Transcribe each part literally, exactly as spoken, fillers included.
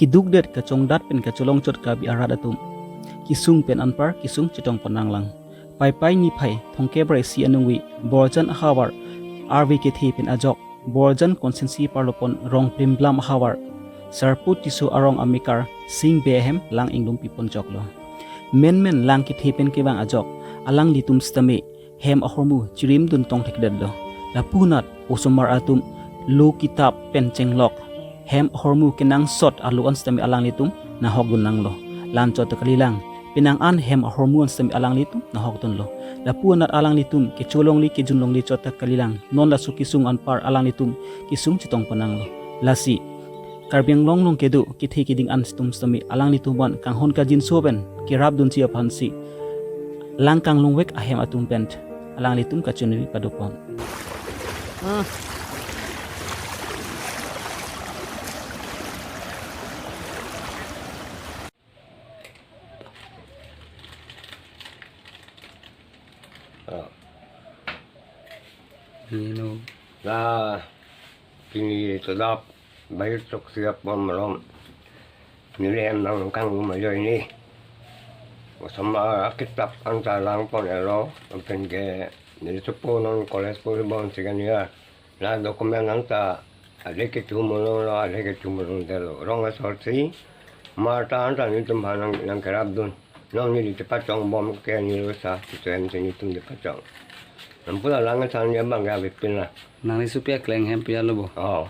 Keduk det kachongdat pen kacholongchot Karbi arat atum kesung pen anpar kesung chetong pon nanglang. Paipai niphai thomkep ra isi aningve Borjan ahavar arve kethe pen ajok Borjan constituency parlopon Rongplimblam ahavar Sarpo Tisso arong amekar Sing Bey ahem lang ingdum pipon choklo. Menmen lang kethe pen kevang ajok alanglitum sitame hem ahormu chirimdun tongthekdetlo. Lapu anat osomar atum lo kitap pen chenglok hem ahormu kenangsot alo an sitame alanglitum nahokdun nanglo. La-anchot ta kalilang, penang an hem ahormu an sitame alanglitum nahokdunlo. Lapu anat alanglitum kecholongle kejunlongle chot ta kalilang. Non laso kesung anpar alanglitum kesung chetong pon nanglo. Lasi Karbi Anglong along kedo kethe keding an atum sitame alanglitum aphan kanghon kangjinso pen kerapdunji aphansi lang kanglongvek ahem atum pen alanglitum kachiningri padopon. Ah. Ino. La pini todap bayu tok siap bom malom. Neli hem nangkanglum ajoine. Osomar akitap anta lang pon-etlo. Pen ke neli chepo non college pori bom sigan ya. La document anta adhe ke chumulonglo, adhe ke chumulongdetlo. Rong asor si, Marta anta netum aphan nang, nangkerapdun. Non neli chepachong bom ke neli sa, chitu hem si netum chepachong. Anpura lang asar ni abang ke avepin la. Nangli sopi akleng hem pi-etlo bo? Oh.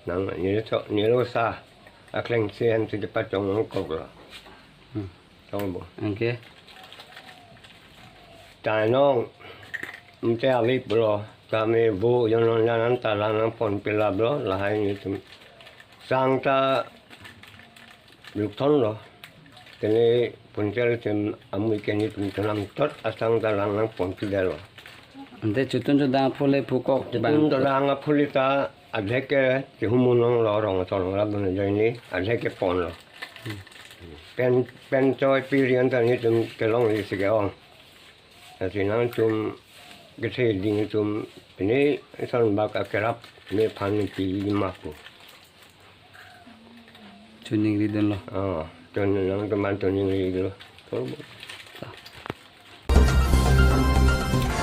Nang neli cho, neli sa akleng si hem si chepachong nangkoklo. Hmm. Chong bo. Anke? Tanong, mte aveplo, tame bo jonon janan ta lang nangpon pilaplo, lahai netum. Sang ta lukthonlo. Tene punchel tem amui ke netum tonam tot asang ta lang nangpon pidetlo. Ante chutun chodang aphu le phukok bang. Chutun chodang aphu le ta adhe ke chihumulonglo rong asor ngarap dun ajoine adhe ke ponlo. Pen, pen choi piri anta netum kelongle si ke-ong. Lasi nangtum kethe ding atum pini son bak akerap nephan piji ma pu. Chiningridunlo. Oh, chun nangtum aphan chiningridunlo.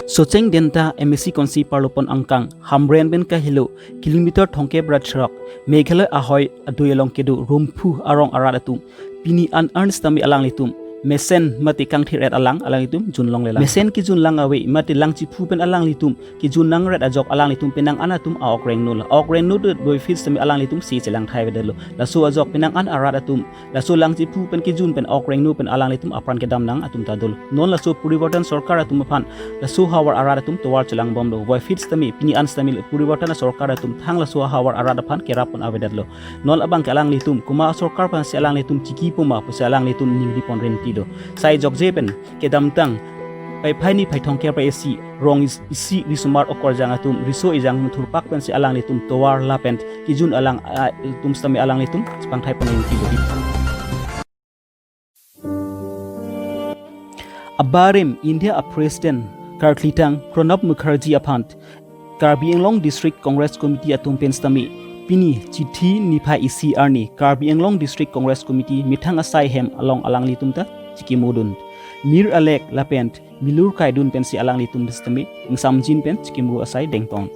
Socheng Dhenta M A C constituency parlopon angkang Hamren pen kahelo kilometer thomkep ra throk Meghalaya ahoi adui along kedo Rumphu arong arat atum pini an arni sitame alanglitum mesen mate kangthir-et alang alanglitum junlonglelang. Mesen kejunlang ave mate lang chiphu pen alanglitum kejun nangret ajok alanglitum penang an atum a-ok rengno la. Ok rengno det boy feet sitame alanglitum si chelang thai avedetlo. Laso ajok penang an arat atum laso lang chiphu pen kejun pen ok rengno pen alanglitum apran kedam nang atum ta dolo. Non laso poriborton sorkar atum aphan laso havar arat atum tovar chelang bomlo. Boy feet sitame pini an sitame poriborton sorkar atum thang laso havar arat aphan kerap pon avedetlo. Non abang ke alanglitum komat sorkar aphansi alanglitum chiki poma pusi alanglitum ningri pon renti do. Sai jokje pen kedamtang Paipai niphai thomkep ra isi rong is-, isi risomar okorjang atum riso ejang muthurpak pensi alanglitum tovar lapen kejun alang, a, atum sitame alanglitum chepangthai pon renti do. Abarim India a President karklitang Pranab Mukherjee aphan Karbi Anglong District Congress Committee atum pen sitame pini chithi niphai isi arni Karbi Anglong District Congress Committee methang asai hem along alanglitum ta chikimodun. Mir alek lapen milur kaidun pensi alanglitum sitame ingsamjin pen chikimo asai dengpon.